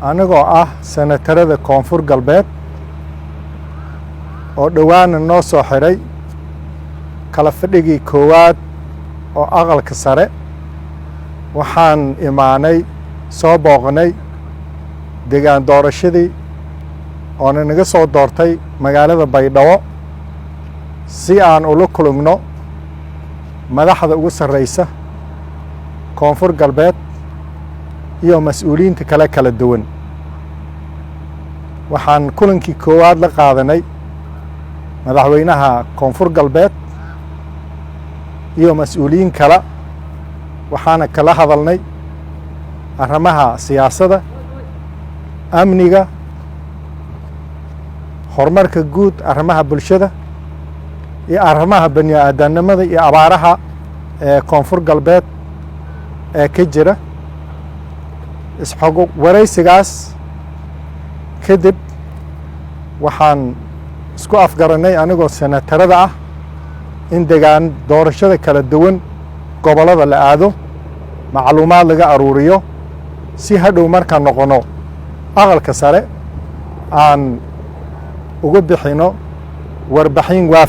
Anigoo ah senatarada Koonfur Galbeed oo dhowaana noo soo xidhay kala fadhigii koowaad oo Aqalka Sare, waxaan imaanay, soo booqnay degaan doorashadii oona naga soo doortay magaalada Baydhabo, si aan ula kulugno madaxda ugu sarreysa Koonfur Galbeed iyo mas-uuliyiinta kale kala duwan. Waxaan kulankii koowaad la qaadanay madaxweynaha Koonfur Galbeed iyo mas-uuliyiin kale, waxaana kala hadalnay arrimaha siyaasadda, amniga, horumarka guud, arrimaha bulshada iyo arrimaha bani aadamnimada iyo abaaraha ee Koonfur Galbeed ee ka jira. Isxog waraysigaas kadib, waxaan isku afgaranay, anigoo senatarada ah, in degaan doorashada kala duwan gobollada la aado, macluumaad laga aruuriyo, si hadhow markaan noqono Aqalka Sare aan uga bixino warbixin waaf.